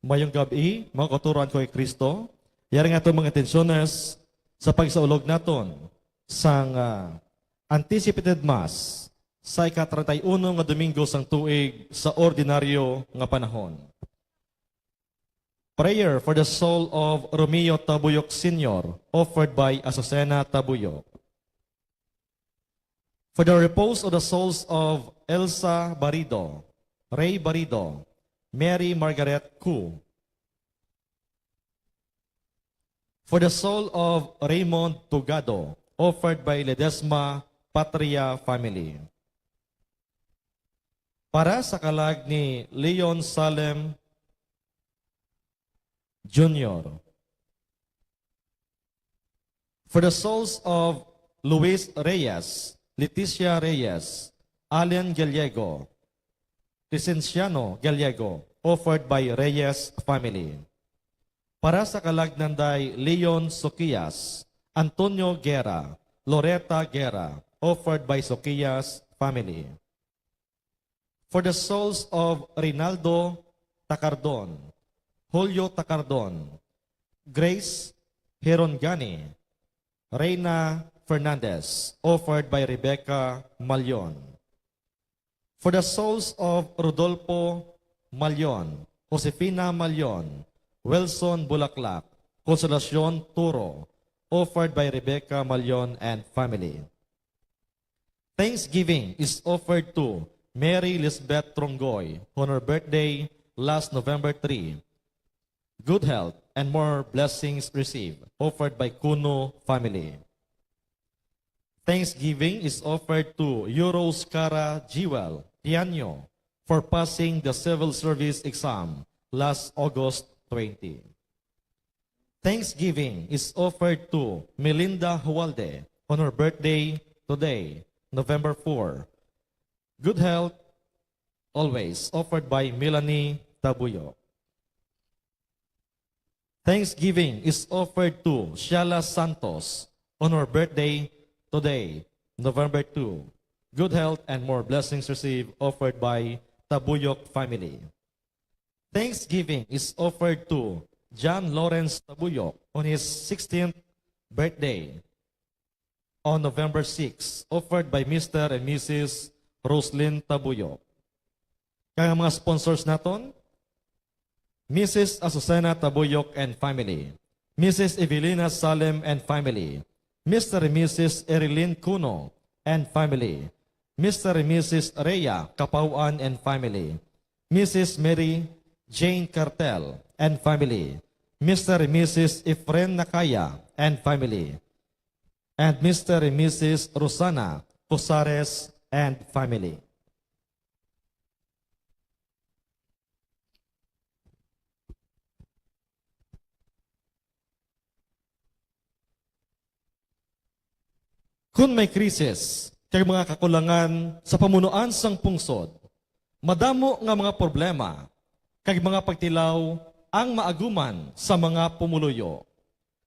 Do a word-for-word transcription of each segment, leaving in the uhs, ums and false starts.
Mayong gab-i, mga kauturan ko kay Kristo. Yari nga itong mga intensyones sa pagsaulog naton sang, ah, anticipated Mass sa ika-treinta y uno nga Domingo sang tuig sa ordinaryo nga panahon. Prayer for the soul of Romeo Tabuyok Senior, offered by Azucena Tabuyok. For the repose of the souls of Elsa Barido, Ray Barido, Mary Margaret Ku. For the soul of Raymond Tugado, offered by Ledesma Patria family. Para sa kalag ni Leon Salem Junior. For the souls of Luis Reyes, Leticia Reyes, Allen Gallego, Licenciano Gallego, offered by Reyes family. Para sa kalag ni Nanday Leon Soquias, Antonio Guerra, Loretta Guerra, offered by Soquias family. For the souls of Rinaldo Tacardon, Julio Tacardon, Grace Herongani, Reina Fernandez, offered by Rebecca Malion. For the souls of Rodolfo Malion, Josefina Malion, Wilson Bulaklak, Consolacion Turo, offered by Rebecca Malion and family. Thanksgiving is offered to Mary Lisbeth Trongoy on her birthday last November three. Good health and more blessings received, offered by Kuno family. Thanksgiving is offered to Euros Cara Jewel Tianyo for passing the civil service exam last August twenty. Thanksgiving is offered to Melinda Hualde on her birthday today, November four. Good health always, offered by Melanie Tabuyo. Thanksgiving is offered to Shiala Santos on her birthday today, November two. Good health and more blessings received, offered by Tabuyok family. Thanksgiving is offered to John Lawrence Tabuyok on his sixteenth birthday on November six, offered by Mister and Missus Roslyn Tabuyok. Kag ang mga sponsors naton, Missus Azucena Tabuyok and family, Missus Evelina Salem and family, Mister and Missus Erilyn Cuno and family, Mister and Missus Rhea Capauan and family, Missus Mary Jane Cartel and family, Mister and Missus Efren Nakaya and family, and Mister and Missus Rosana Posares and family. Kon may krisis kag mga kakulangan sa pamunuan sang pungsod, madamo nga mga problema kag mga pagtilaw ang maaguman sa mga pumuluyo.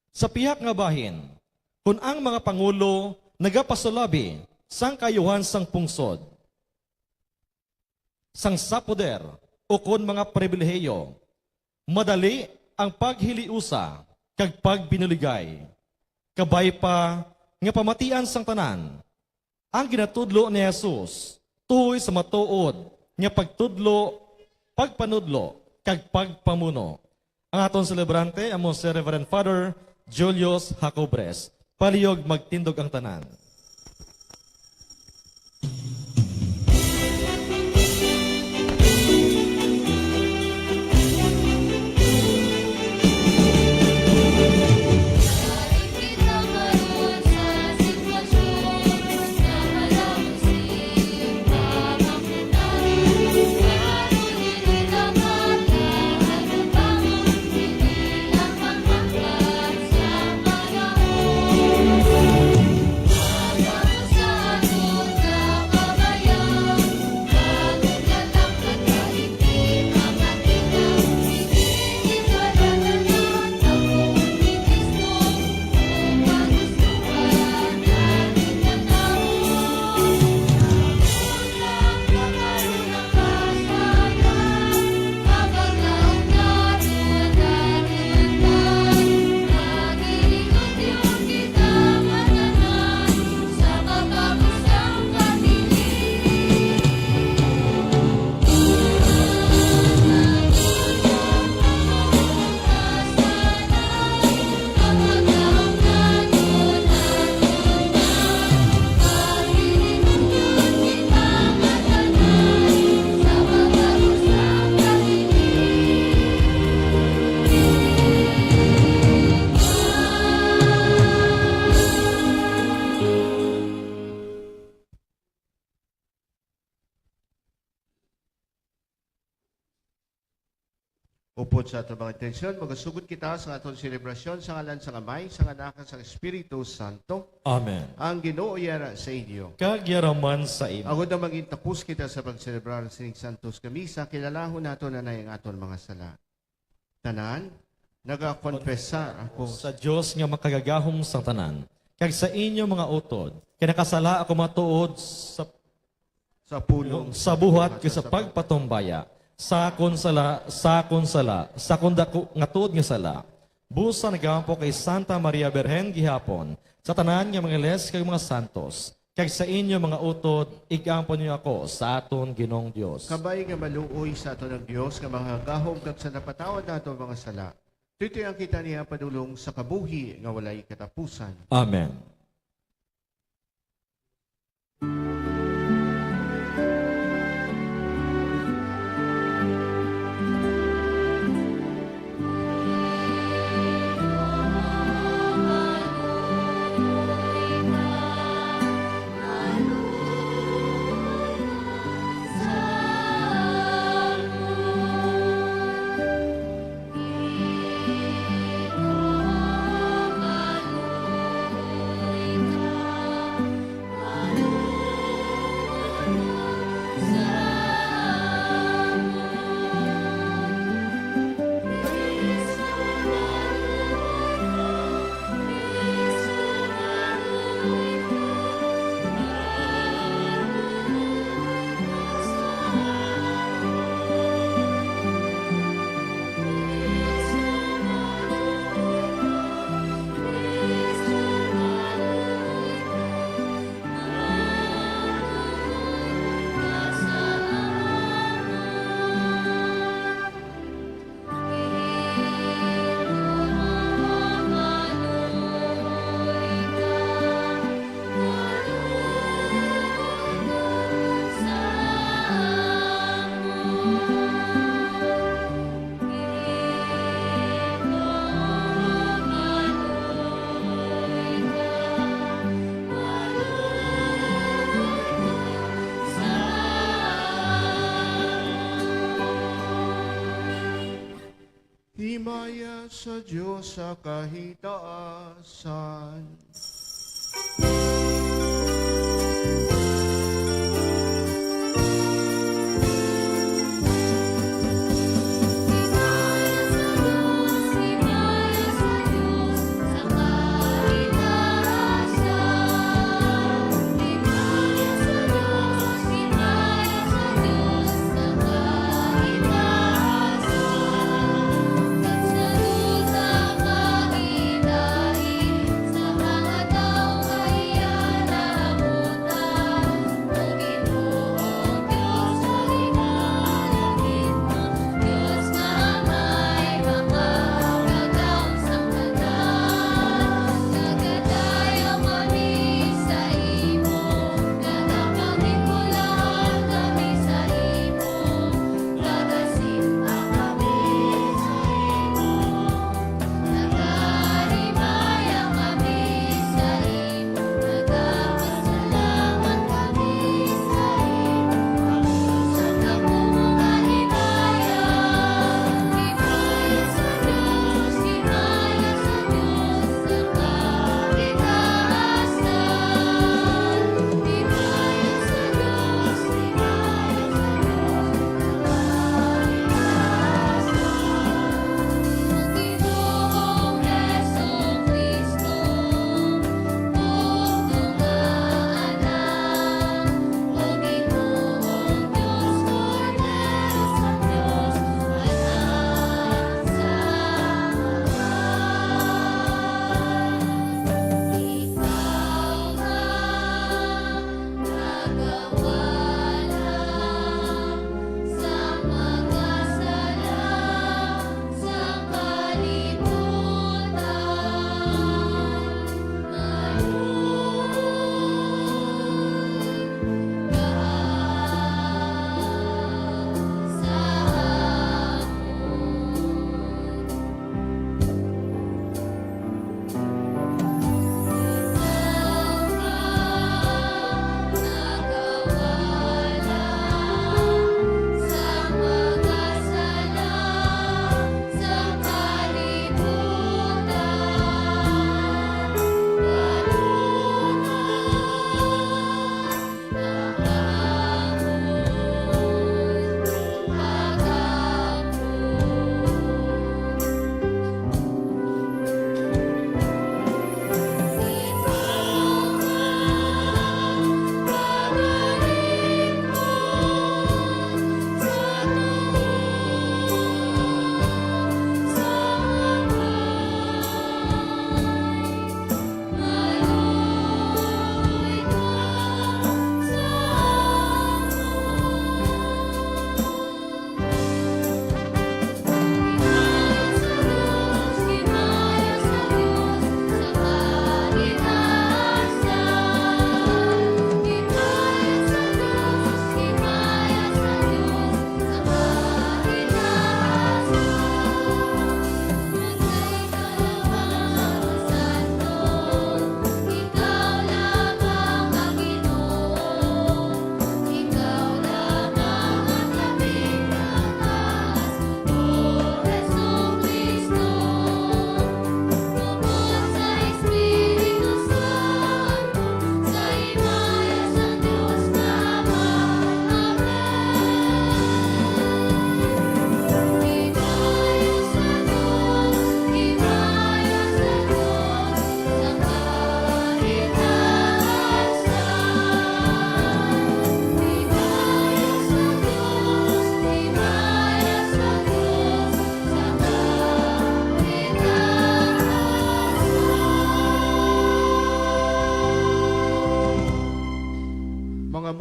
Sa pihak nga bahin, kon ang mga pangulo nagapasulabi sang kaayuhan sang pungsod, sang sa poder ukon mga pribilehiyo, madali ang paghiliusa kag pagbinuligay. Kabay pa nga pamatian sang tanan ang ginatudlo ni Jesus tuhoy sa matuod nga pagtudlo, pagpanudlo, kag pagpamuno. Ang aton selebrante amo si Reverend Father Julius Jacobres. Palihog magtindog ang tanan. Upod sa aton mga intensyon, magasugod kita sa aton selebrasyon sa ngalan sang Amay, sang Anak, kag sang Espiritu Santo. Amen. Ang Ginoo yara sa inyo. Kag yara man sa imo. Agod nga mangin tapos kita sa pagselebrar sining santos nga misa, kilalahon naton anay ang aton mga sala. Tanan, nagakonfesar ako sa Dios nga makagagahom sang tanan, kag sa inyo mga utod, kay nakasala ako matuod sa sa pulong, sa buhat, kag sa pagpatumbaya, sa akon sala, sa akon sala, sa akon daku nga tuod nga sala. Busa nagaampo kay Santa Maria Birhen gihapon, sa tanan nga mga iles kag mga santos, kag sa inyo mga utod, ig-ampo niyo ako sa aton Ginoong Dios. Kabay nga maluoy sa aton ang Dios nga makagagahom kag sa napatawad nato mga sala. Tuytoyan kita niya padulong sa kabuhi nga walay katapusan. Amen. Himaya sa Dios sa kahitaasan.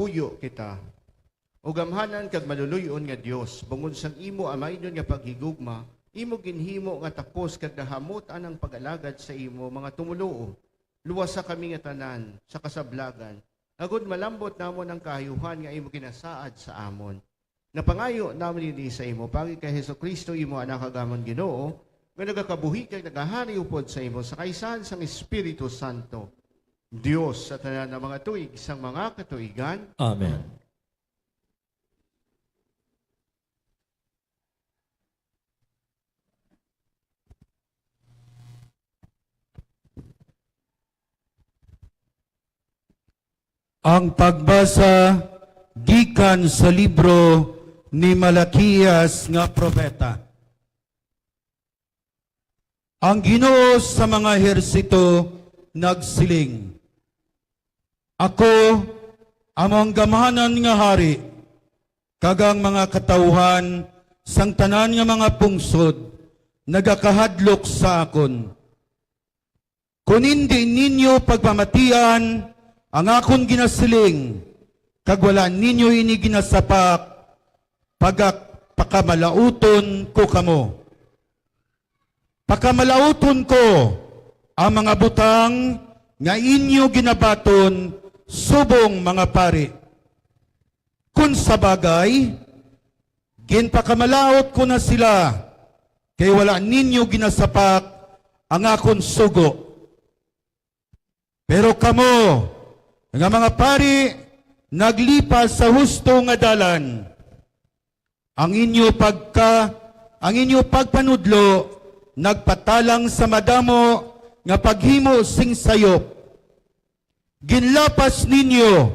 Magluyo kita. O gamhanan kag maluluy-on nga Dios, bungod sang imo amaidnon nga paghigugma, imo ginhimo nga takos kag nahamutan ang pag-alagad sa imo mga tumoluo. Luwasa kami nga tanan sa kasablagan, agod malambot namon ang kaayuhan nga imo ginasaad sa amon. Napangayo namon ini sa imo paagi kay Jesu-Cristo, imo Anak, kag amon Ginoo, nga nagakabuhi kag nagahari upod sa imo sa kaisahan sang Espiritu Santo, Dios sa tanan nga mga tuig sang mga katuigan. Amen. Ang pagbasa gikan sa libro ni Malaquias nga propeta. Ang Ginoo sa mga ehersito nagsiling, "Ako amo ang gamhanan nga hari, kag ang mga katawuhan sang tanan nga mga pungsod nagakahadlok sa akon. Kon indi ninyo pagpamatian ang akon ginasiling, kag wala ninyo ini ginasapak, pagak-, pakamalauton ko kamo. Pakamalauton ko ang mga butang nga inyo ginabaton subong mga pari. Kon sa bagay, ginpakamalaut ko na sila, kay wala ninyo ginasapak ang akon sugo. Pero kamo nga mga pari, naglipas sa husto nga dalan. Ang inyo pagka-, ang inyo pagpanudlo nagpatalang sa madamo nga paghimo sing sayop. Ginlapas ninyo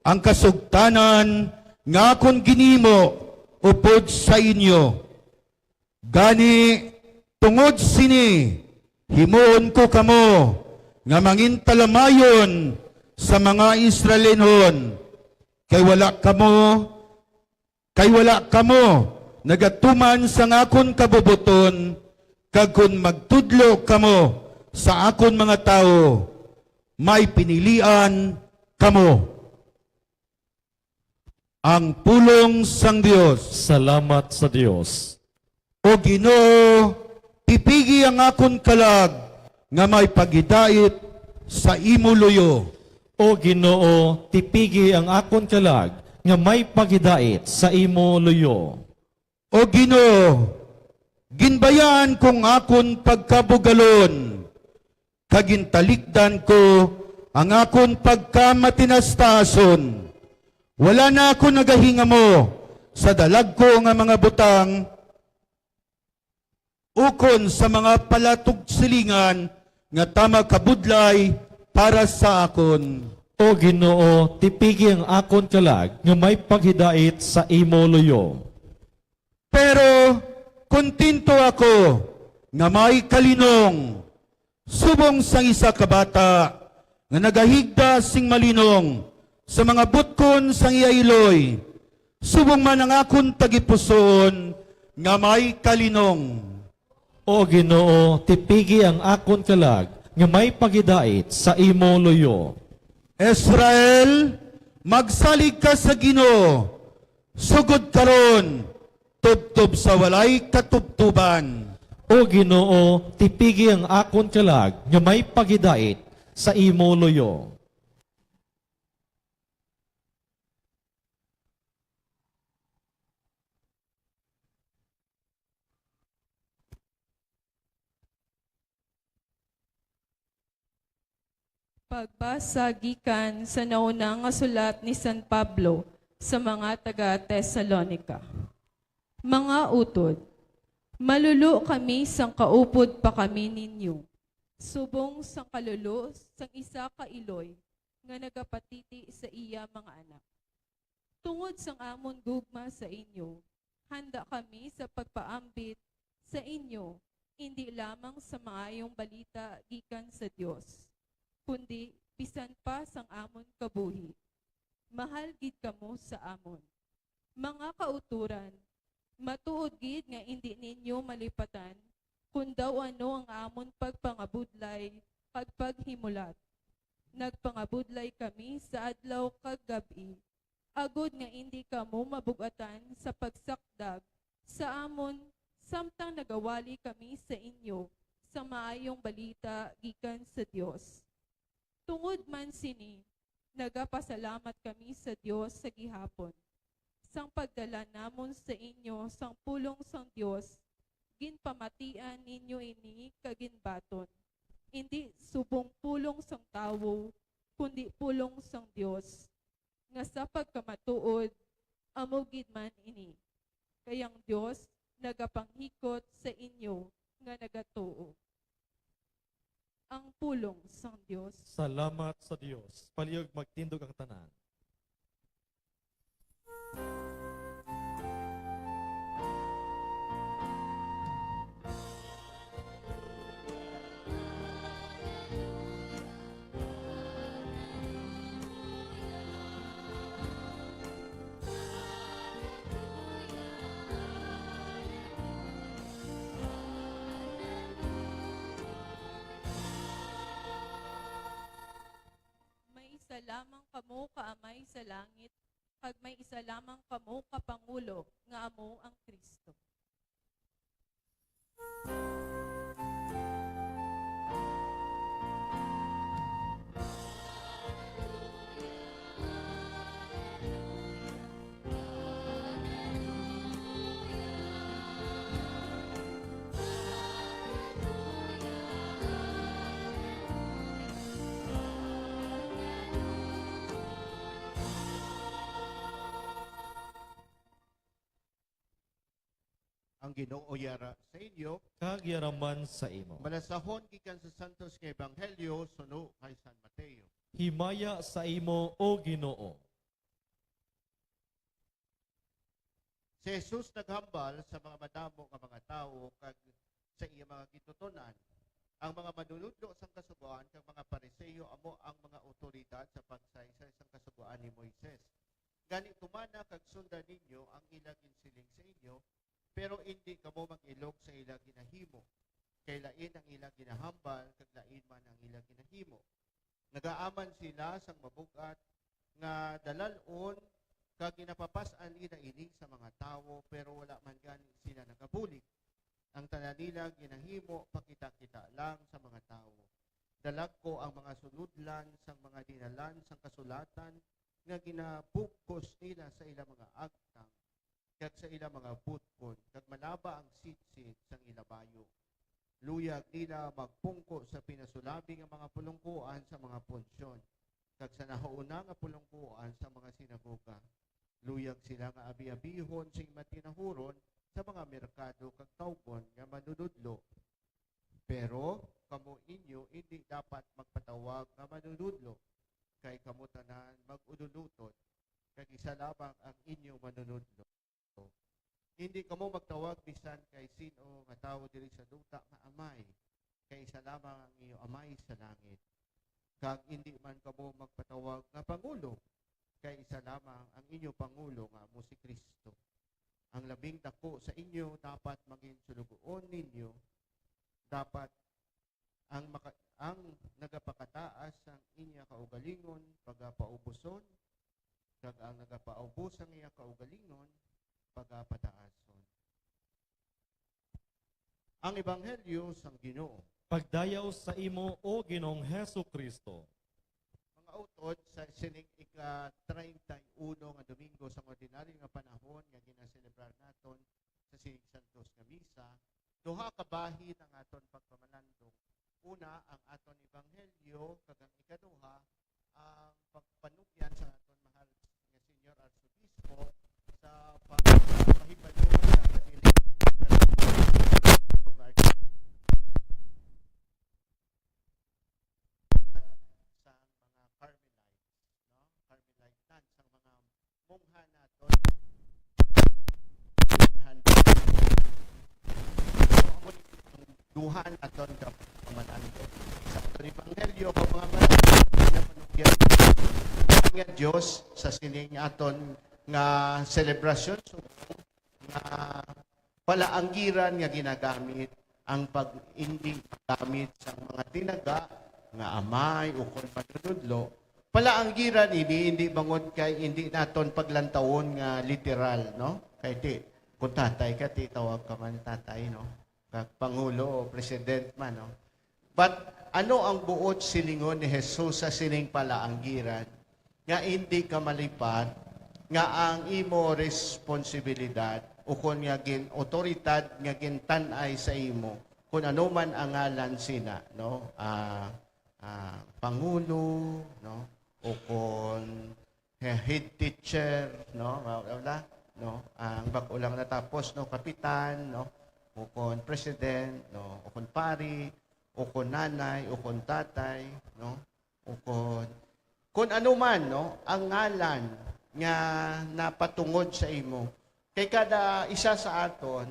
ang kasugtanan nga akon ginhimo upod sa inyo. Gani, tungod sini, himuon ko kamo nga mangintalamayon sa mga Israelinhon, kay wala kamo, kay wala kamo nagatuman sang akon kabubuton, kag kon magtudlo kamo sa akon mga tawo, may pinilian kamo." Ang pulong sang Dios. Salamat sa Dios. O Ginoo, tipigi ang akon kalag nga may paghidait sa imo luyo. O Ginoo, tipigi ang akon kalag nga may paghidait sa imo luyo. O Ginoo, ginbayaan ko ang akon pagkabugalon, kag gintalikdan ko ang akon pagkamatinastaason. Wala na ako nagahingamo sa dalagko nga mga butang, ukon sa mga palatugsilingan nga tama kabudlay para sa akon. O Ginoo, tipigi ang akon kalag nga may paghidait sa imo luyo. Pero kontento ako nga may kalinong, subong sang isa ka bata nga nagahigda sing malinong sa mga butkon sang iya iloy, subong man ang akon tagipusoon nga may kalinong. O Ginoo, tipigi ang akon kalag nga may paghidait sa imo luyo. Israel, magsalig ka sa Ginoo, sugod karon, tubtob sa walay katubtoban. O Ginoo, tipigi ang akon kalag nga may paghidait sa imo luyo. Pagbasa gikan sa nauna nga sulat ni San Pablo sa mga taga-Tesalonica. Mga utod, malulo kami sang kaupod pa kami ninyo, subong sang kalulo sang isa ka iloy nga nagapatiti sa iya mga anak. Tungod sang amon gugma sa inyo, handa kami sa pagpaambit sa inyo, indi lamang sa maayong balita gikan sa Dios, kundi bisan pa sang amon kabuhi. Mahal gid kamo sa amon. Mga kautoran, matuod gid nga indi ninyo malipatan kon daw ano ang amon pagpangabudlay kag paghimulat. Nagpangabudlay kami sa adlaw kag gab-i, agod nga indi kamo mabug-atan sa pagsakdag sa amon, samtang nagawali kami sa inyo sa maayong balita gikan sa Dios. Tungod man sini, nagapasalamat kami sa Dios sa gihapon, sang pagdala namon sa inyo sang pulong sang Dios. Ginpamatian ninyo ini kag ginbaton, indi subong pulong sang tawo, kundi pulong sang Dios, nga sa pagkamatuod amo gid man ini, kay ang Dios nagapanghikot sa inyo nga nagatuo. Ang pulong sang Dios. Salamat sa Dios. Palihog magtindog ang tanan. May isa lamang kamo ka Amay sa langit, kag may isa lamang kamo ka Pangulo, nga amo ang Cristo. Ang Ginoo yara sa inyo. Kag yara man sa imo. Balasahon gikan sa Santos nga Ebanghelyo suno kay San Mateo. Himaya sa imo, O Ginoo. Si Jesus naghambal sa mga madamo nga mga tawo kag sa iya mga gintuton-an, ang mga manunodlo sang Kasugoan kag mga Fariseo amo ang mga awtoridad sa pagsaysay sang Kasugoan ni Moises. Gani, tumana kag sunda ninyo ang ila ginsiling sa inyo, pero indi kamo mag-ilog sa ila ginahimo, kay lain ang ila ginahambal kag lain man ang ila ginahimo. Nagaaman sila sang mabug-at nga dalal-on, kag ginapapas-an nila ini sa mga tawo, pero wala man gani sila nagabulig. Ang tanan nila ginahimo pakita-kita lang sa mga tawo. Dalagko ang mga sulodlan sang mga dinalan sang kasulatan nga ginabugkos nila sa ila mga agtang kag sa ila mga butkon, kag malaba ang sitsit sang ila bayu. Luyag nila magpungko sa pinasulabi nga mga pulongkoan sa mga punsyon, kag sa nahauna nga pulongkoan sa mga sinagoga. Luyag sila nga abi-abihon sing matinahuron sa mga merkado kag tawgon nga manunodlo. Pero kamo inyo indi dapat magpatawag nga manunodlo, kay kamo tanan mag-ununotod, kag isa lamang ang inyo manunodlo. Indi kamo magtawag bisan kay sin-o nga tawo diri sa duta nga amay, kay isa lamang ang inyo Amay sa langit. Kag indi man kamo magpatawag nga pangulo, kay isa lamang ang inyo pangulo nga amo si Cristo. Ang labing daku sa inyo dapat magin suloguon ninyo, dapat ang maka-, ang nagapakataas sang iya kaugalingon pagapaubuson, kag ang nagapaubos sang iya kaugalingon pagapataason. Ang Ebanghelyo sang Ginoo. Pagdayaw sa imo, O Ginoong Jesu-Cristo. Mga utod, sa sining ika-treinta y uno nga Domingo sang ordinaryo nga panahon nga ginaselebrar naton sa sining santos nga misa, duha ka bahin ang aton pagpamalandong. Una, ang aton ebanghelyo, kag ang ikaduha, ang pagpanugyan sa aton mahal nga Señor Arsobispo sa pa-, pahibalo sa pagdili sa mga Carmelites, no? Carmelite nun, sang mga mungha naton. Duha naton ka pamalandong. Sa aton ebanghelyo, kag mga manunodlo nga panugyan nga Dios sa sining aton nga selebrasyon, so, nga palaanggiran nga ginagamit ang pag-, indi paggamit sang mga tinaga nga amay ukon manunodlo, Palaanggiran ini, hindi bangod kay hindi naton paglantawon nga literal, no? Kay ti, kung tatay ka, ti tawag ka man tatay, no? Kag pangulo o president man, no? But ano ang buot silingon ni Jesus sa sining palaanggiran nga hindi ka malipat nga ang imo responsibilidad ukon nga gin-, otoridad nga gintan-ay sa imo, kun ano man ang ngalan sina, no? Ah, ah, pangulo, no? Ukon he-, head teacher, no? Wala, no? Ang bag-o lang natapos, no? Kapitan, no? Ukon president, no? Ukon pari, ukon nanay, ukon tatay, no? Ukon kun ano man, no? Ang ngalan nga napatungod sa imo. Kay kada isa sa aton,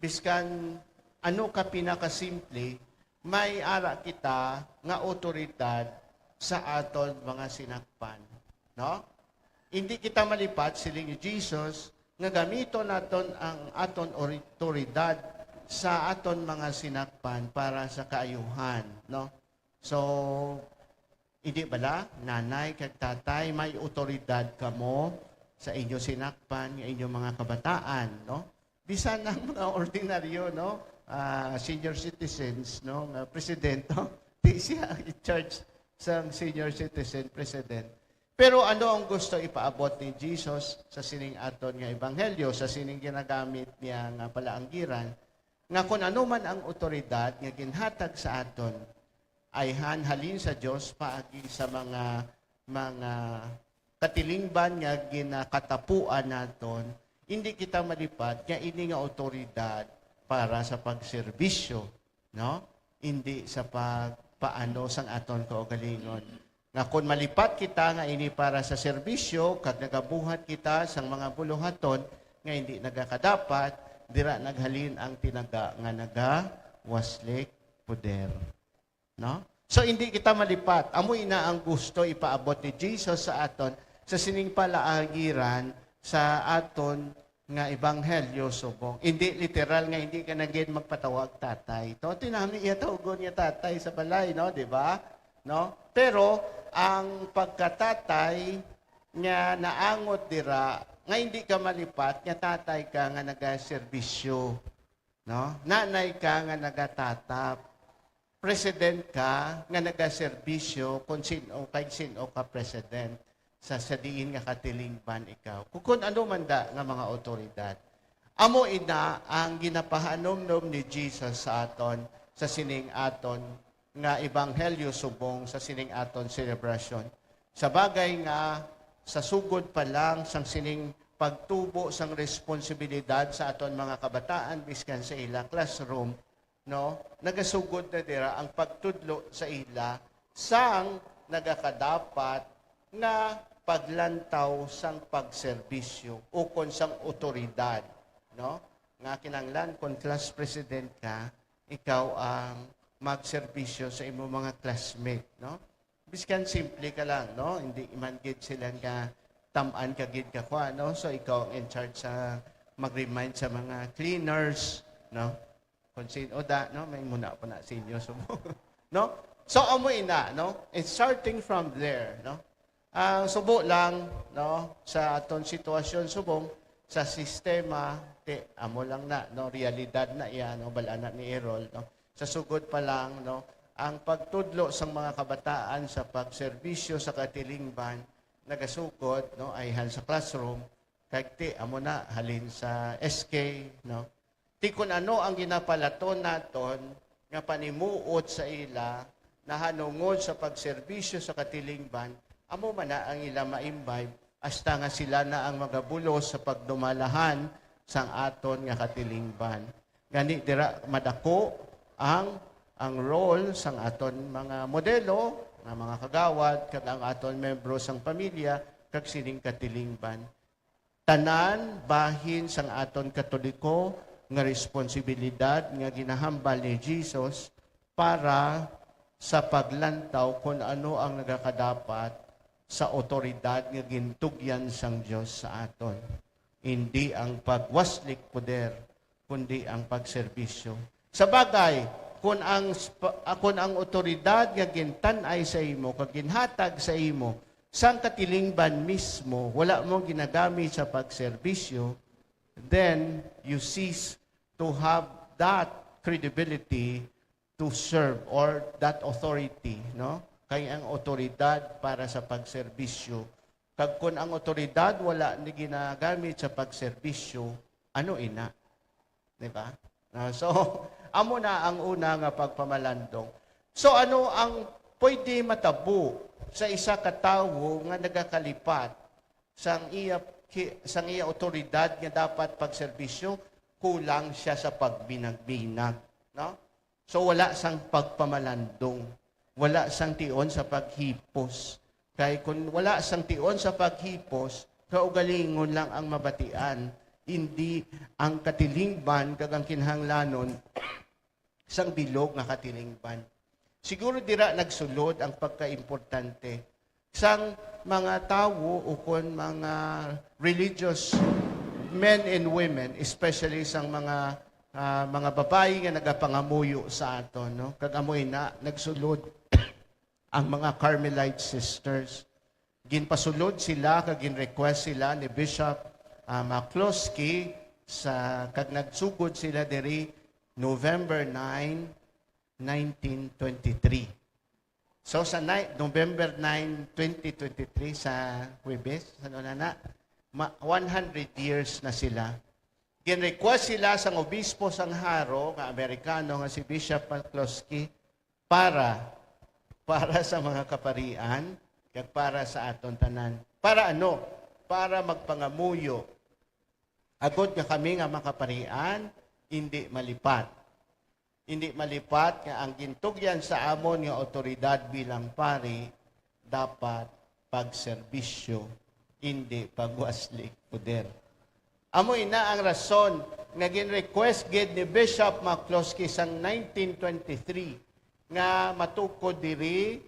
biskan ano ka pinakasimple, may ara kita nga awtoridad sa aton mga sinakpan, no? Hindi kita malipat, siling ni Jesus, nga gamiton naton ang aton awtoridad sa aton mga sinakpan para sa kaayuhan, no? So, hindi bala, nanay kag tatay, may awtoridad kamo sa inyo sinakpan nga inyong mga kabataan, no? Bisan ang mga ordinaryo, no? Ah, senior citizens, no? Nga presidente, di siya in charge sang senior citizen president. Pero ano ang gusto ipaabot ni Jesus sa sining aton nga ebanghelyo, sa sining ginagamit niya nga palaanggiran, nga kun ano man ang awtoridad nga ginhatag sa aton, ayhan halin sa Dios paagi sa mga, mga katilingban nga ginakatapuan naton, hindi kita malipat nga ini nga awtoridad para sa pagserbisyo, no? Hindi sa pagpaano sang aton kaugalingon. Nga kon malipat kita nga ini para sa serbisyo, kag nagabuhat kita sang mga buluhaton nga hindi nagakadapat, dira naghalin ang tinaga nga nagawaslik poder. No? So, hindi kita malipat. Amo ina ang gusto ipaabot ni Jesus sa aton sa sining palaanggiran sa aton nga ebanghelyo subong. Hindi literal nga hindi ka na gid magpatawag tatay. To, tinami iya tawgon nga tatay sa balay, no, di ba? No? Pero ang pagkatatay nga naangot dira nga hindi ka malipat nga tatay ka nga nagaserbisyo, no? Nanay ka nga nagatatap. President ka nga nagaserbisyo kung sin-o kay sin-o ka president sa, sa diin nga katilingban ikaw. Kung, kung ano man da nga mga awtoridad. Amo ina ang ginapahanumdom ni Jesus sa aton sa sining aton nga ebanghelyo subong sa sining aton selebrasyon. Sa bagay nga, sa sugod pa lang sang sining pagtubo sang responsibilidad sa aton mga kabataan, biskan sa ila classroom, no, nagasugod na dira ang pagtudlo sa ila sang nagakadapat nga paglantaw sang pagserbisyo ukon sang awtoridad, no? Nga kinahanglan, kung class president ka, ikaw ang magserbisyo sa imo mga classmate, no? Biskan simple ka lang, no? Hindi man gid sila nga tam-an ka gid ka kwa, no? So, ikaw ang in charge sa mag-remind sa mga cleaners, no? Kung sin-o da, no? May muna po na sa inyo, so, no? So, amo ina, no? It's starting from there, no? Ang subo lang, no, sa aton sitwasyon subong sa sistema, ti, amo lang na, no, realidad na iya, no, bal-an na ni Errol, no. Sa sugod pa lang, no, ang pagtudlo sang mga kabataan sa pagserbisyo sa katilingban nagasugod, no, ayhan sa classroom, kag ti, amo na, halin sa S K, no. Ti kun ano ang ginapalaton naton nga panimuot sa ila nahanungod sa pagserbisyo sa katilingban, amo man na ang ila ma-imbibe, hasta nga sila na ang magabulos sa pagdumalahan sang aton nga katilingban. Gani dira madako ang, ang role sang aton mga modelo, nga mga kagawad, kag ang aton membro sang pamilya, kag sining katilingban. Tanan bahin sang aton Katoliko nga responsibilidad nga ginahambal ni Jesus para sa paglantaw kon ano ang nagakadapat sa awtoridad nga gintugyan sang Dios sa aton. Indi ang pagwaslik poder, kundi ang pagserbisyo. Sa bagay, Kun ang sp-, ah, kun ang awtoridad nga gintan-ay sa imo kag ginhatag sa imo sang katilingban mismo wala mo ginagamit sa pagserbisyo, then you cease to have that credibility to serve or that authority, no? Kay ang awtoridad para sa pagserbisyo, kag kun ang awtoridad wala ni ginagamit sa pagserbisyo, ano ina? Di ba? Ah, so, amo na ang una nga pagpamalandong. So, ano ang pwede matabo sa isa ka tawo nga nagakalipat sang iya ki-, sang iya awtoridad nga dapat pagserbisyo? Kulang siya sa pagminag-minag, no? So, wala sang pagpamalandong, wala sang tion sa paghipos. Kay kun wala sang tion sa paghipos, kaugalingon lang ang mabatian, hindi ang katilingban kag ang kinahanglanon sang bilog nga katilingban. Siguro dira nagsulod ang pagkaimportante sang mga tawo ukon mga religious men and women, especially sang mga, ah, mga babayi nga nagapangamuyo sa aton, no? Kag amo ina nagsulod ang mga Carmelite sisters. Ginpasulod sila kag gin-request sila ni Bishop, ah, McCloskey sa, kag nagsugod sila diri November nine, nineteen twenty-three. So, sa ni-, November nine, twenty twenty-three, sa Huwebes, ano na na, ma-, one hundred years na sila. Gin-request sila sang obispo sang Jaro nga Amerikano nga si Bishop McCloskey para, para sa mga kaparian, kag para sa aton tanan. Para ano? Para magpangamuyo. Agod nga kami nga mga kaparian, hindi malipat. Hindi malipat nga ang gintugyan sa amon nga awtoridad bilang pari dapat pagserbisyo, hindi pagwasli poder. Amo ina ang rason nga gin-request gid ni Bishop McCloskey sang nineteen twenty-three nga matukod diri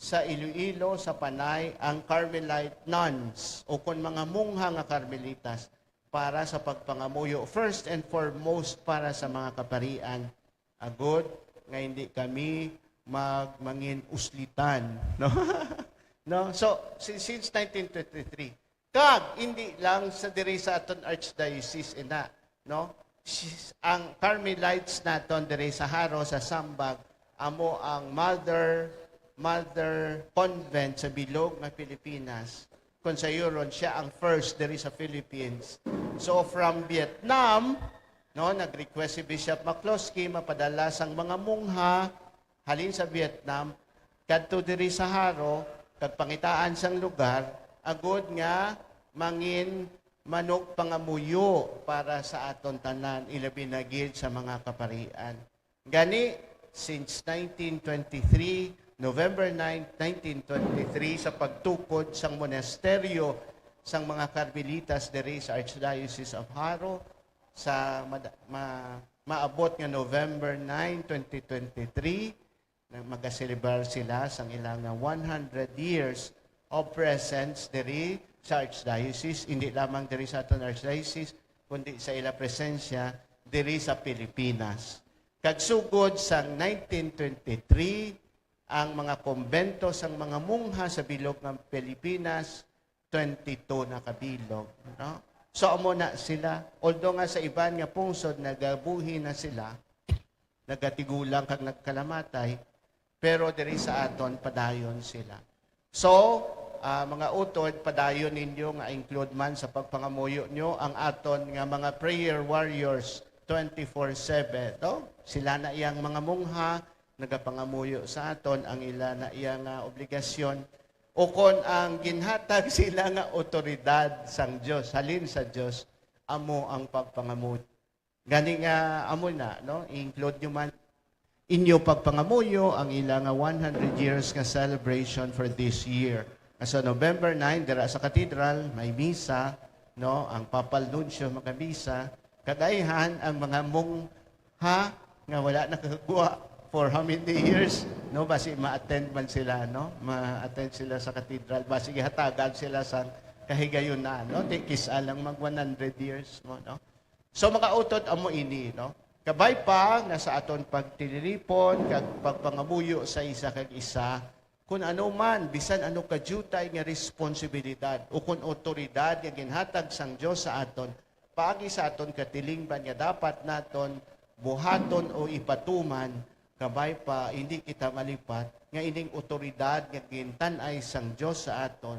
sa Iloilo sa Panay ang Carmelite nuns, o kon mga mongha nga Carmelitas, para sa pagpangamuyo, first and foremost, para sa mga kaparian, agod nga hindi kami mag-, mangin uslitan, no? No? So, si-, since nineteen twenty-three, kag hindi lang sa diri sa aton archdiocese ina, no? Sis-, ang Carmelites naton diri sa Jaro, sa Sambag, amo ang mother, mother convent sa bilog nga Pilipinas. Kon sayuron, siya ang first diri sa Philippines. So, from Vietnam, no, nag-request si Bishop McCloskey mapadala sang mga mongha halin sa Vietnam kadto diri sa Jaro, kag pangitaan sang lugar, agod nga mangin manugpangamuyo para sa aton tanan, ilabi na gid sa mga kaparian. Gani, since nineteen twenty-three, November nine, nineteen twenty-three, sa pagtukod sang monasteryo sang mga Carmelitas diri sa Archdiocese of Jaro, sa mad-, ma-, maabot nga November nine, twenty twenty-three, na magaselebrar sila sang ila nga one hundred years of presence diri sa Archdiocese, hindi lamang diri sa aton Archdiocese, kundi sa ila presensya diri sa Pilipinas. Kag sugod sang nineteen twenty-three, ang mga kumbento sang mga mongha sa bilog nga Pilipinas, twenty-two na ka bilog, no? So, amo na sila. Although nga sa iban nga pungsod nagabuhi na sila, nagatigulang kag nagkalamatay, pero diri sa aton padayon sila. So, ah, mga utod, padayon ninyo nga include man sa pagpangamuyo nyo ang aton nga mga prayer warriors twenty-four seven, no? Sila na iyang mga mongha, nagapangamuyo sa aton, ang ila na iya nga obligasyon, o kon ang ginhatag sila nga awtoridad sang Dios, halin sa Dios, amo ang pagpangamuyo. Gani nga, amo na, no? I-include nyo man inyo pagpangamuyo ang ila nga one hundred years nga celebration for this year. Nga sa November nine, dira sa katedral, may misa, no? Ang papal nuncio magamisa. Kadayhan ang mga mongha nga wala nakagwa for how many years, no? Basi ma-attend man sila, no? Ma-attend sila sa katedral, basi gihatagan sila sa kahigayunan, no? Di kis-a lang mag one hundred years mo, no? So, mga utod, amo ini, no? Kabay pa nga sa aton pagtililipon kag pagpangamuyo sa isa kag isa, kun ano man, bisan ano ka diutay nga responsibilidad o kun awtoridad nga ginhatag sang Dios sa aton, paagi sa aton katilingban nga dapat naton buhaton o ipatuman, kabay pa hindi kita malipat nga ining awtoridad nga gintan-ay sang Dios sa aton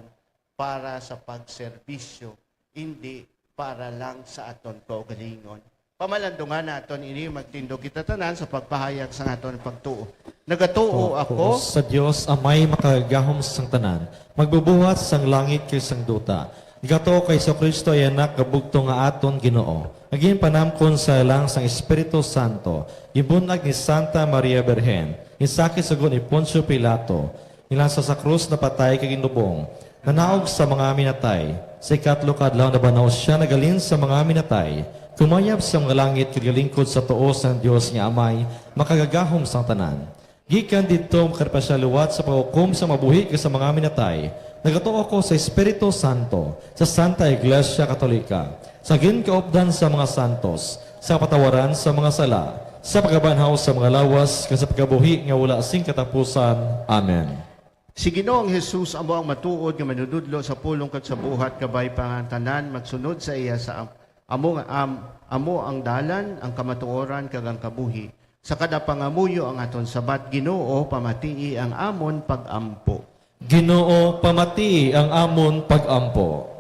para sa pagserbisyo, indi para lang sa aton kaugalingon. Pamalandungan naton ini, magtindog kita tanan sa pagpahayag sang aton pagtuo. Nagatuo ako sa Dios, Amay makagagahom sang tanan, magbubuhat sang langit kag sang duta. Nagatuo kay Jesu-Cristo, iya Anak nga bugtong nga aton Ginoo, nga ginpanamkon sa lang sang Espiritu Santo, ginbun-ag ni Santa Maria Birhen, ginsakit sa gahom ni Poncio Pilato, ginlansa sa krus, napatay kag ginlubong, nanaog sa mga minatay. Sa ikatlo ka adlaw nabanhaw sia, naghalin sa mga minatay, kumayab sa mga langit kag galingkod sa tuo sang Dios nga Amay, makagagahom sang tanan. Gikan didto, makadapit sia liwat sa paghukom sa mga buhi kag sa mga minatay. Nagatuo ako sa Espiritu Santo, sa Santa Iglesia Katolika, sa ginkaupdan sa mga santos, sa kapatawaran sa mga sala, sa pagkabanhaw sa mga lawas, kag sa pagkabuhi nga wala sing katapusan. Amen. Si Ginoong Jesus amo ang matuod nga manunodlo sa pulong kag sa buhat, kabay pa nga ang tanan magsunod sa iya sa am-, amo nga am-, amo ang dalan, ang kamatuoran, kag ang kabuhi. Sa kada pangamuyo ang aton sabat, Ginoo, pamatii ang amon pag-ampo. Ginoo, pamatii ang amon pag-ampo.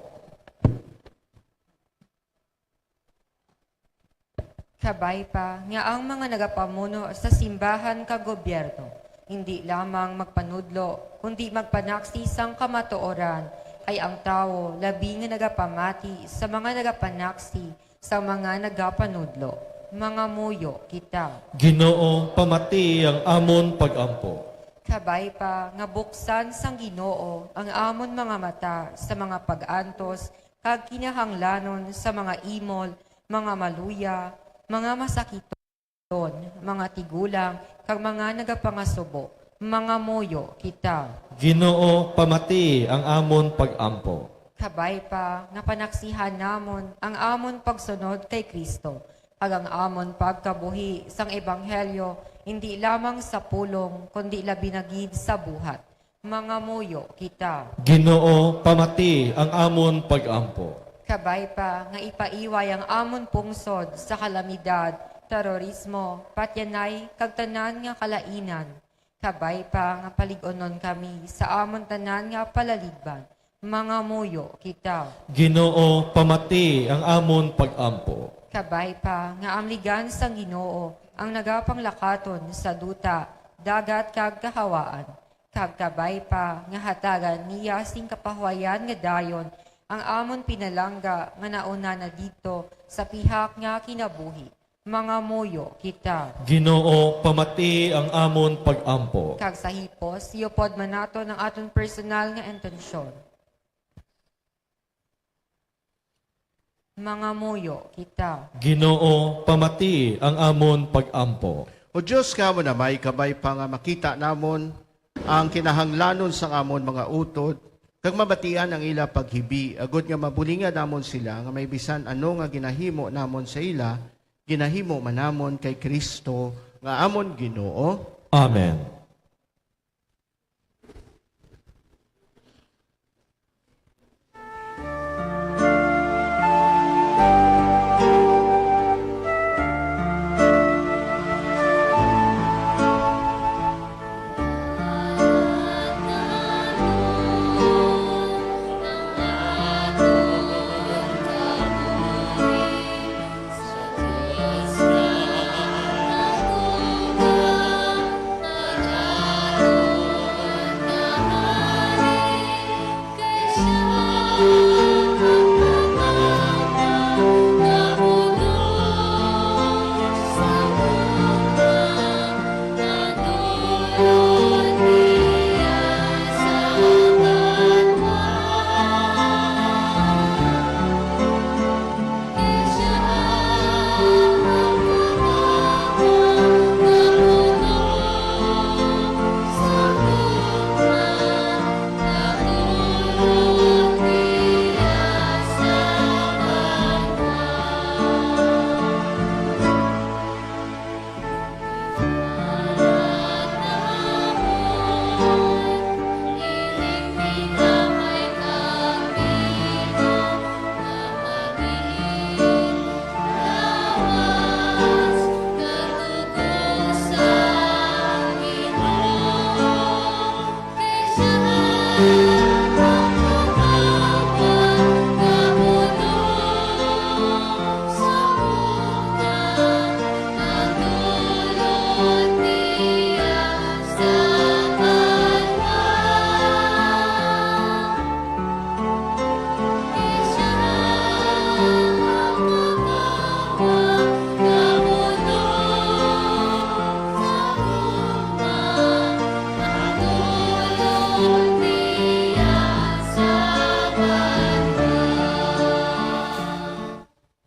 Kabay pa nga ang mga nagapamuno sa simbahan kag gobyerno indi lamang magpanudlo, kundi magpanaksi sang kamatuoran, kay ang tawo labi nga nagapamati sa mga nagapanaksi sang mga nagapanudlo. Mangamuyo kita. Ginoo, pamatii ang amon pag-ampo. Kabay pa nga buksan sang Ginoo ang amon mga mata sa mga pag-antos kag kinahanglanon sa mga imol, mga maluya, mga masakiton, mga tigulang, kag mga nagapangasubo. Mangamuyo kita. Ginoo, pamatii ang amon pag-ampo. Kabay pa nga panaksihan namon ang amon pagsunod kay Cristo, kag ang amon pagkabuhi sang ebanghelyo, indi lamang sa pulong, kundi labi na gid sa buhat. Mangamuyo kita. Ginoo, pamatii ang amon pag-ampo. Kabay pa nga ipaiway ang amon pungsod sa kalamidad, terorismo, patyanay, kag tanan nga kalainan. Kabay pa nga palig-unon kami sa amon tanan nga palaligban. Mangamuyo kita. Ginoo, pamatii ang amon pag-ampo. Kabay pa nga amligan sang Ginoo ang nagapanglakaton sa duta, dagat, kag kahawaan. Kag kabay pa nga hatagan niya sing kapahuwayan nga dayon ang amon pinalangga nga nauna na didto sa pihak nga kinabuhi. Mangamuyo kita. Ginoo, pamatii ang amon pag-ampo. Kag sa hipos, iyupod man naton ang aton personal nga intensyon. Mangamuyo kita. Ginoo, pamatii ang amon pag-ampo. O Dios nga amon Amay, kabay pa nga makita namon ang kinahanglanon sang amon mga utod, kag mabatian ang ila paghibi, agod nga mabulingan namon sila nga may bisan ano nga ginahimo namon sa ila, ginahimo man namon kay Cristo nga amon Ginoo. Amen.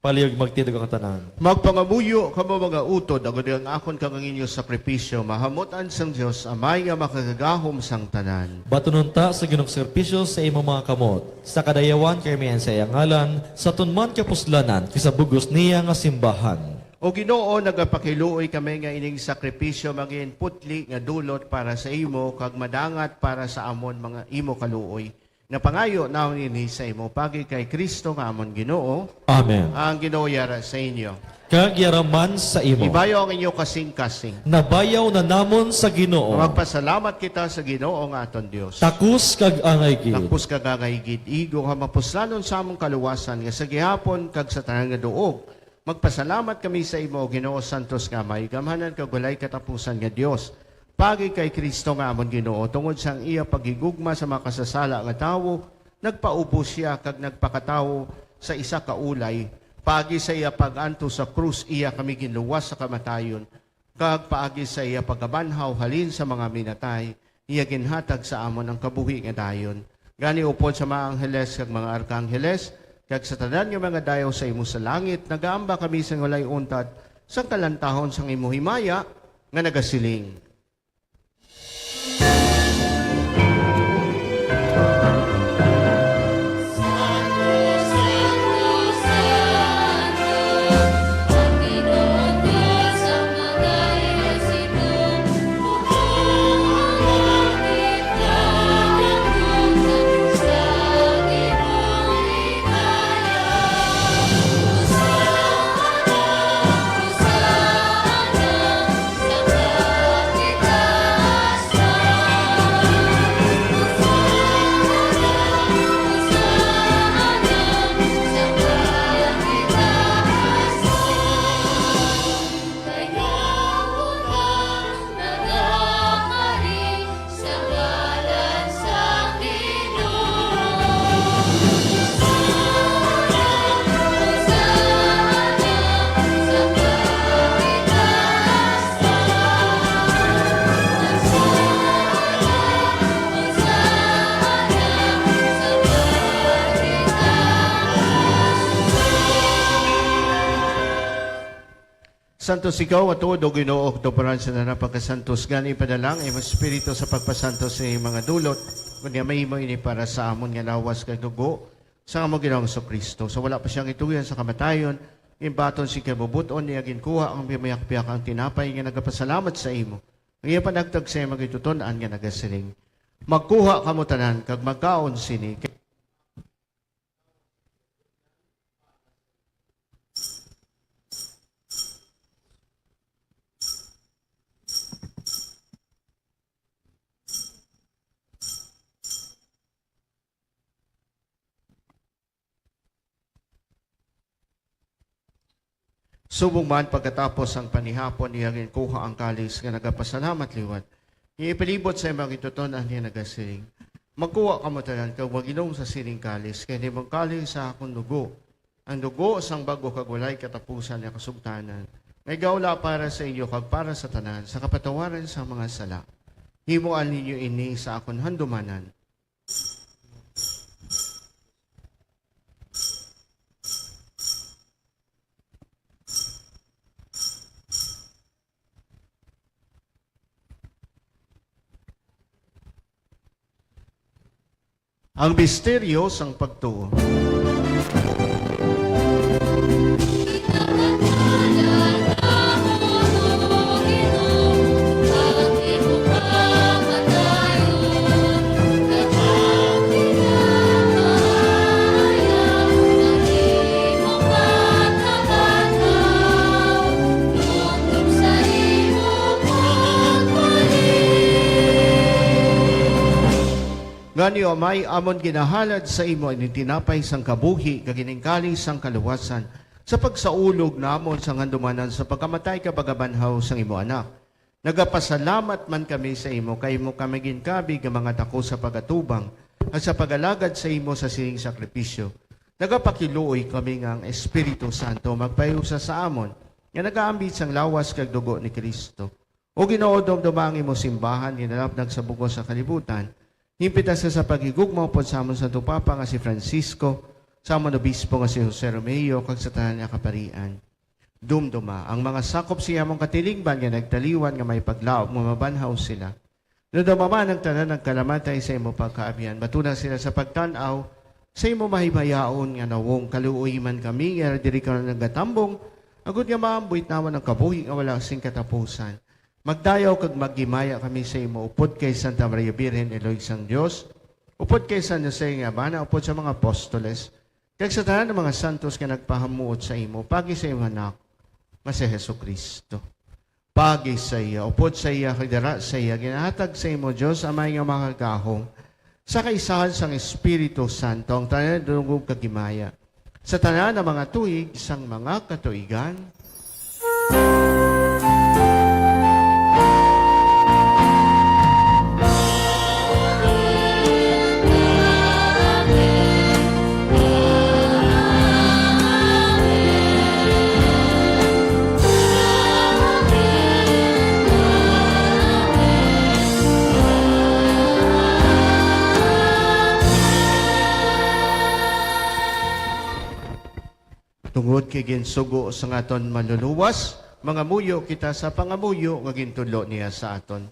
Palihog magtindog ang tanan. Magpangamuyo kamo, mga utod, agod ang akon kag ang inyo sakripisyo mahamutan sang Dios, Amay nga makagagahom sang tanan. Batunon ta sa Ginoong sakripisyo sa imo mga kamot, sa kadayawan kay may sa iya ngalan, sa tunman kapuslanan, kay sa bugos niya nga simbahan. O Ginoo, nagapakiluoy kami nga ining sakripisyo magin putli nga dulot para sa imo kag madangat para sa amon mga imo kaluoy. Napangayo namon ini sa imo pagi kay Cristo nga amon Ginoo. Amen. Ang Ginoo yara sa inyo. Kag yara man sa imo. Ibayaw ang inyo kasing-kasing. Nabayaw na namon sa Ginoo. Magpasalamat kita sa Ginoo nga aton Dios. Takos kag angay gid. Takos kag angay gid, igo nga mapuslanon sa among kaluwasan nga sa gihapon kag sa tanan nga duog. Magpasalamat kami sa imo, Ginoo, santos nga may gamhanan kag walay katapusan nga Dios. Pagi kay Cristo nga amon Ginoo, tungod sang iya paghigugma sa makasasala nga tawo, nagpaubos sia kag nagpakatawo sa isa ka ulay. Pagi sa iya pag-antos sa krus, iya kami ginluwas sa kamatayon, kag paagi sa iya pagkabanhaw halin sa mga minatay, iya ginhatag sa amon ang kabuhi nga dayon. Gani, upod sa mga angheles kag mga arkangheles, kag sa tanan nga mga dayaw sa imo sa langit, nagaamba kami sang walay untat sang kalantahon sang imo himaya nga nagasiling. Santos ikaw, nga tuod, O Ginoo, ug tuparan sa tanan pagkasantos. Gani, ipadala ang imong Espiritu sa pagpasantos sa iyang mga dulot, unya mahimo ini para sa amon nga lawas kag dugo sa amon Ginoong Jesu-Cristo. Sa wala pa siya gituyan sa kamatayon, ginbaton sing kabubot-on niya, ginkuha ang piyakpiyak ang tinapay nga nagapasalamat sa imo. Ang iya panagtag sa iyang mga gintuton-an nga nagasiling, "Magkuha kamo tanan kag magkaon sini." Subong man, pagkatapos sang panihapon, iya ginkuha ang kalis nga nagapasalamat liwat. Iya ipalibot sa iyang mga gintuton-an nga nagasiling, "Magkuha kamo tanan kag mag-inom sa sining kalis, kay ini amo ang kalis sa akon dugo, ang dugo sang bag-o kag walay katapusan nga kasugtanan, nga igaula para sa inyo kag para sa tanan sa kapatawaran sang mga sala. Himoa ninyo ini sa akon handumanan." Ang misteryo sang pagtuo. Gani, O Amay, amon ginahalad sa imo ining tinapay sang kabuhi kag ining kalis sang kaluwasan, sa pagsaulog namon sang handumanan sa pagkamatay kag pagkabanhaw sang imo Anak. Nagapasalamat man kami sa imo, kay imo kami ginkabig nga mga takos sa pag-atubang kag sa pag-alagad sa imo sa sining sakripisyo. Nagapakiluoy kami nga ang Espiritu Santo magpahiusa sa amon nga nagaambit sang lawas kag dugo ni Cristo. O Ginoo, dumduma ang imo simbahan nga ginalapnag sa bug-os nga kalibutan. Himpita sia sa paghigugma upod sa amon Santo Papa nga si Francisco, sa amon obispo nga si Jose Romeo, kag sa tanan nga kaparian. Dumduma ang mga sakop sa amon katilingban nga nagtaliwan nga may paglaom nga mabanhaw sila. Dumduma man ang tanan nagkalamatay sa imo pagkaabyan. Batuna sila sa pagtan-aw sa imo mahimayaon nga nawong. Kaluoy man kami nga diri ka nagatambong, agod nga maambuit namon ang kabuhi nga wala sing katapusan. Magdayaw kag maghimaya kami sa imo upod kay Santa Maria Birhen, Iloy sang Dios, upod kay San Jose nga bana, upod sa mga apostoles, kag sa tanan nga mga santos nga nagpahamuot sa imo, pagi sa imo Anak nga si Jesu-Cristo. Pagi sa iya, upod sa iya, kag dara sa iya, ginahatag sa imo, Dios Amay nga makagahom, sa kaisahan sang Espiritu Santo, ang tanan dungog kag himaya, sa tanan nga mga tuig sang mga katuigan. Tungod kay ginsugo sang aton Manluluwas, mangamuyo kita sa pangamuyo nga gintudlo niya sa aton.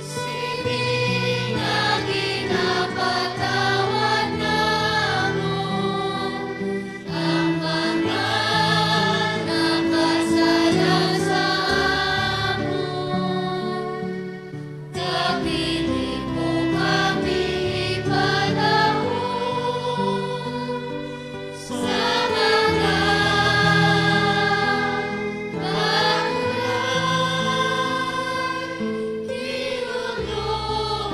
Sini nga ginapatawad namon ang mga nakasala sa amon, kag dili mo kami ipadahom sa mga panulay, Ginoo,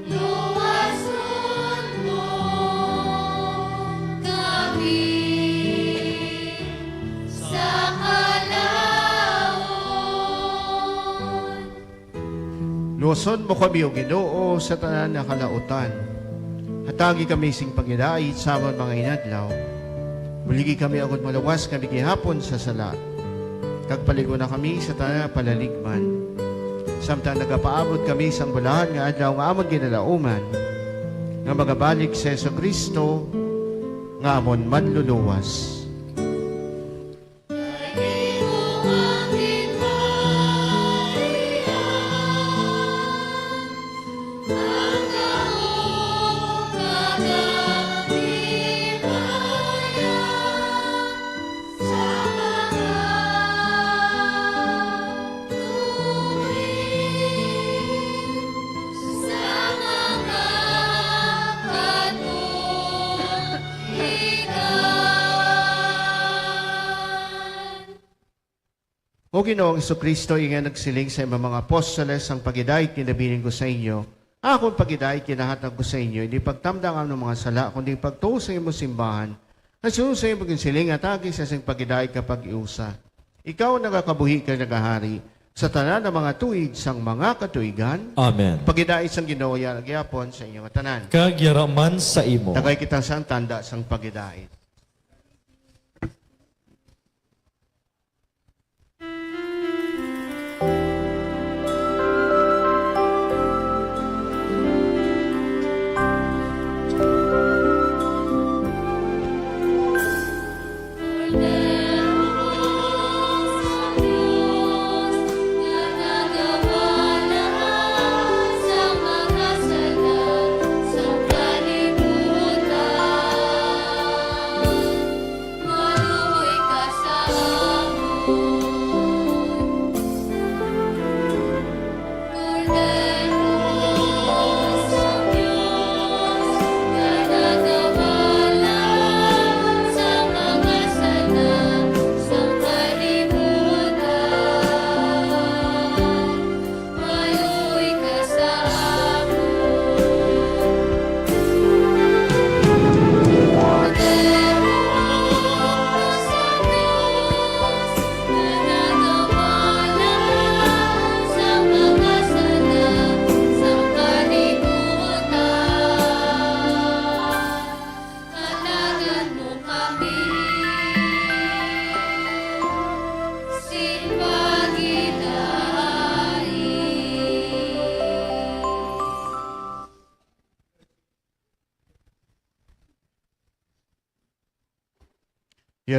luwason mo kami sa kalaut. Luwason mo kami, O Ginoo, sa tanan nga kalautan. Hatagi kami sing paghidait sa amon mga inadlaw. Buligi kami agod maluwas kami gihapon sa sala, kag palig-una kami sa tanan nga palaligman, samtang nagapaabot kami sang bulahan nga adlaw nga amon ginalauman, nga magabalik si Jesu-Cristo nga amon Manluluwas. O Ginoong Jesu-Cristo, ing nagsiling sa imong mga apostoles, "Ang paghidait ginabilin ko sa inyo, ang akon paghidait ginahatag ko sa inyo, hindi pagtamda ang amon mga sala, kundi pagtuo sa imong simbahan, nga suno sa imong ginsiling, hatagi siya sing paghidait nga pag-iusa. Ikaw nagakabuhi kag nagahari sa tanan nga mga tuig sang mga katuigan." Amen. Paghidait sang Ginoo yara gihapon sa inyo nga tanan. Kag yara man sa imo. Tagay kita sang tanda sang paghidait.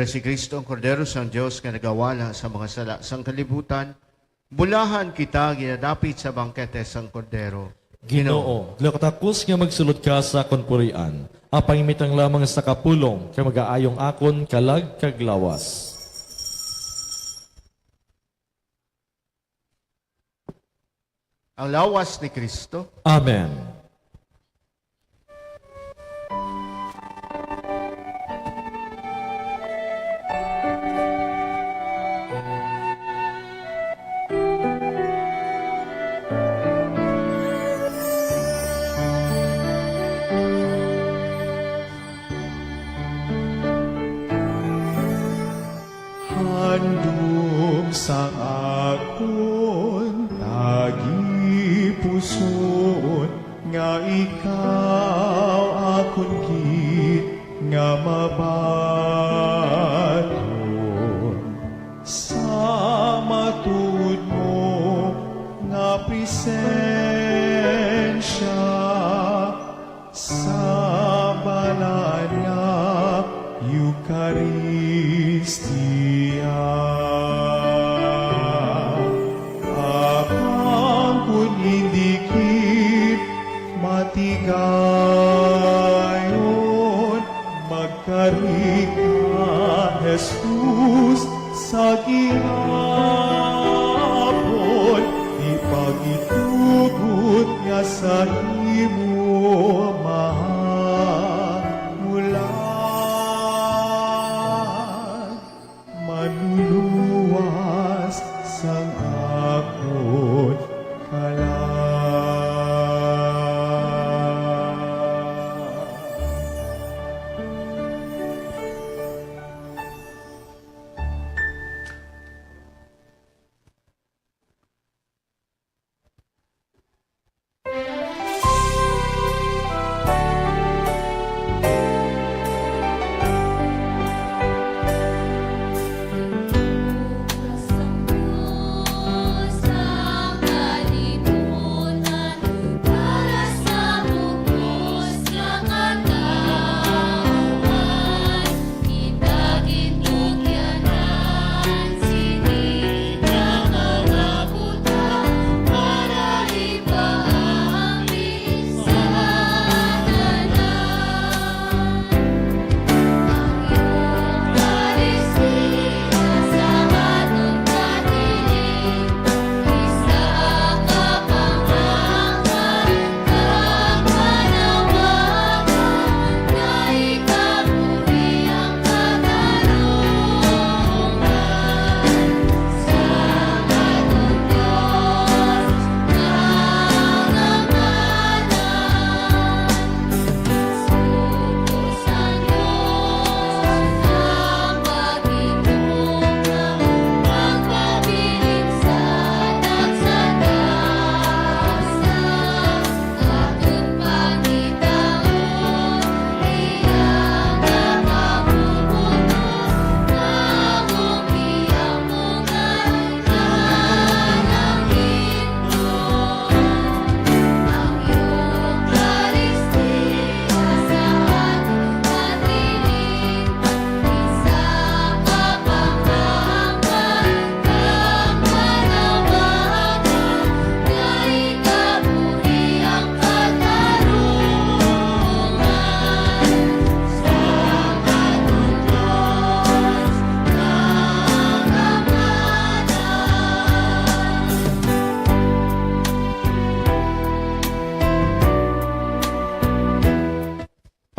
Si Cristo, ang Kordero sang Dios nga nagawala sa mga sala sang kalibutan, bulahan kita ginadapit sa bangkete sang Kordero. Ginoo, dula ka takos nga magsulod ka sa akon purian, apang imitang lamang sa kapulong kay magaayo ang akon kalag kag lawas. Ang lawas ni Cristo. Amen. Handom sang akon tagipusoon nga ikaw akon gid nga mabaton sa matuod mo nga presensya. Sa banal nga Eukaristia, apang kon indi gid matigayon, magkari ka, Jesus, sa gihapon, di pagitugot nga sa imo mahamulan, manluluwas sang akon kalag.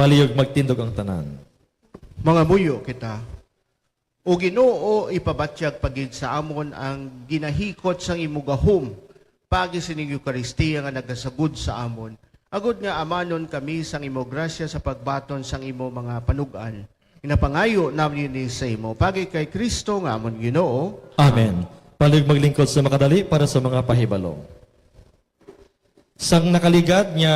Palihog magtindog ang tanan. Mangamuyo kita. O Ginoo, ipabatyag pa gid sa amon ang ginahikot sang imo gahom paagi sining Eukaristia nga nagasagod sa amon, agod nga amanon kami sang imo grasya sa pagbaton sang imo mga panug-an. Ginapangayo namin ini sa imo, paagi kay Cristo nga amon Ginoo. Amen. Palihog maglingkod sa makadali para sa mga pahibalo. Sang nakaligad nga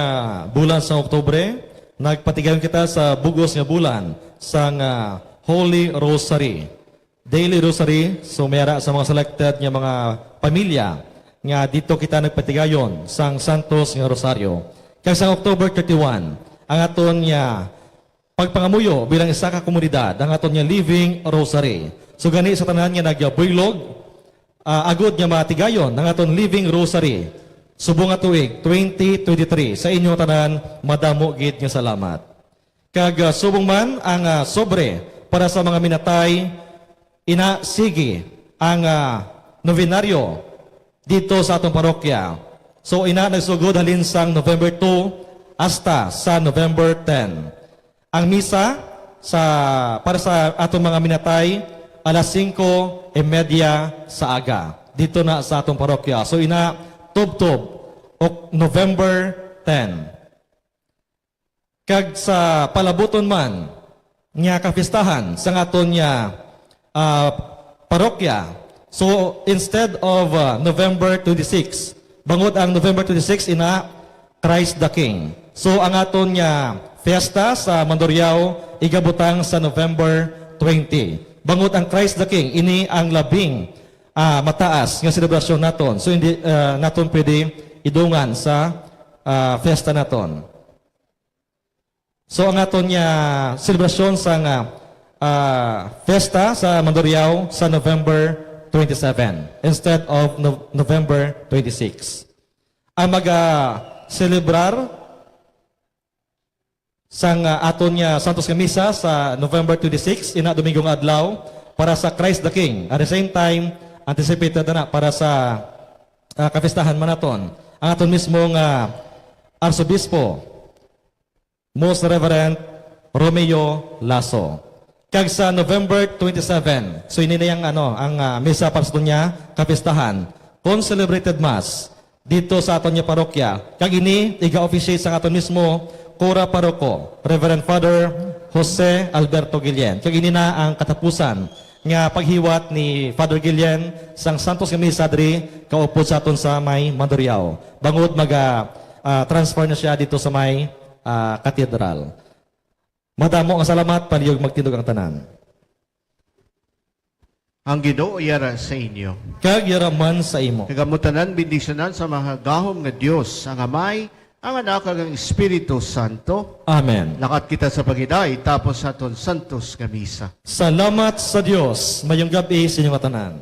bulan sang Oktubre, nagpatigayon kita sa bug-os nga bulan sang, ah, Holy Rosary. Daily Rosary, so may ara sa mga selected nga mga pamilya nga dito kita nagpatigayon sang Santos nga Rosario. Kag sang October thirty-one, ang aton nga pagpangamuyo bilang isa ka komunidad ang aton nga Living Rosary. So gani sa tanan nga nagabuylog, ah, agud nga matigayon ang aton Living Rosary subong nga tuig twenty twenty-three, sa inyo tanan madamo gid nga salamat. Kag, ah, subong man ang, ah, sobre para sa mga minatay, ina sige ang, ah, novenaryo dito sa atong parokya. So ina nagsugod halin sang November two hasta sa November ten. Ang misa sa, para sa atong mga minatay, alas singko y media sa aga dito na sa atong parokya. So ina, tubtob, ok-, November ten. Kag sa palabuton man nga kapistahan sang aton nga, ah, parokya, so instead of, ah, November twenty-six, bangod ang November twenty-six ina Christ the King. So ang aton nga fiesta sa Mandurriao igabutang sa November twenty. Bangod ang Christ the King ini ang labing, ah, mataas nga selebrasyon naton. So hindi, ah, naton pwede idungan sa, ah, fiesta naton. So ang aton nga selebrasyon sa nga, ah, fiesta sa Mandurriao sa November twenty-seven instead of Nov-, November twenty-six. Ang maga-celebrar sang, ah, aton nga Santos nga Misa sa November twenty-six, ina Domingo nga adlaw, para sa Christ the King. At the same time, anticipated na, na para sa, ah, kapistahan man naton ang aton mismo nga Arsobispo, Most Reverend Romeo Lasso. Kag sa November twenty-seven, so ini na yang, ano, ang, ah, misa para sa aton nga kapistahan, concelebrated mass dito sa aton nga parokya. Kag ini iga-officiate sang aton mismo Cura Paroko, Reverend Father Jose Alberto Guillen. Kag ini na ang katapusan nga paghiwat ni Father Guillen sang Santos nga Misa diri kaupod sa aton sa may Mandurriao. Bangod maga, ah, transfer na siya dito sa may, ah, katedral. Madamo nga salamat, palihog magtindog ang tanan. Ang Ginoo yara sa inyo. Kag yara man sa imo. Kag amo tanan bendisyonan sa mga gahom nga Dios, ang Amay, ang Anak, kag ang Espiritu Santo. Amen. Lakat kita sa paghinay, tapos sa aton Santos nga Misa. Salamat sa Dios. Mayong gab-i sa inyo nga tanan.